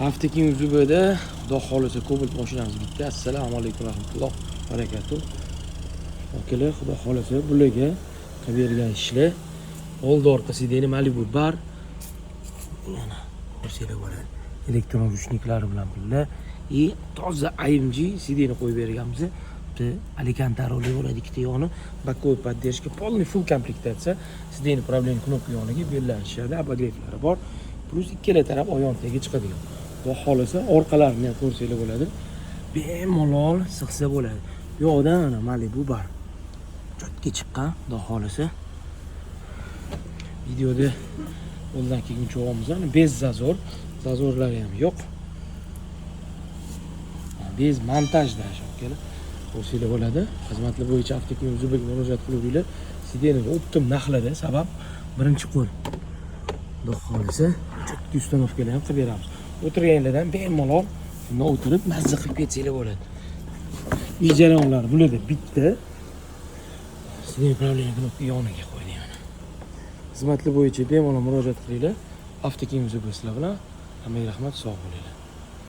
Avtokim Zubada, xudo xohlasa, Cobalt mashinamiz bitta. Assalomu alaykum rahmatulloh barakatuh. Akalar, xudo xohlasa, bularga qilib bergan ishlar: oldi, orqa сиденье Malibu bar. Mana, ko'rsanglar bo'ladi. Elektron ручник lari bilan birga и toza AMG сиденье qo'yib berganmiz. Bitta алькантара li bo'ladi ikkita yoni, боковой поддержка, полный full комплектация. Сиденье управление кнопка yoniga bellanishadi, обогрев lari bor. Плюс ikkala taraf oyon tagi chiqadigan. Xudo xohlasa, orqalarini ham ko'rsanglar bo'ladi. Bemalol sig'sa bo'ladi. Bu yoqdan mana Malibu bar. Чётко chiqqan, xudo xohlasa. Videoda qo'ldan kelguncha olamiz. Без зазор, зазор lari ham yo'q. Без монтаж даже, akalar. Ko'rsanglar bo'ladi. Xizmatlar bo'yicha Avtokim Zubaga murojaat qilaveringlar. Сиденье оптом narxlarda, sabab birinchi qo'l. Xudo xohlasa, чётко установка lar ham qilib beramiz. O'tirganlardan bemalol shunda o'tirib mazza qilib ketsanglar bo'ladi. Ish jarayonlari bularda bitta. Сиденье управление кнопка yoniga qo'ydik mana. Xizmatlar bo'yicha bemalol murojaat qilinglar. Avtokim Zuba sizlar bilan. Hammaga rahmat, sog' bo'linglar.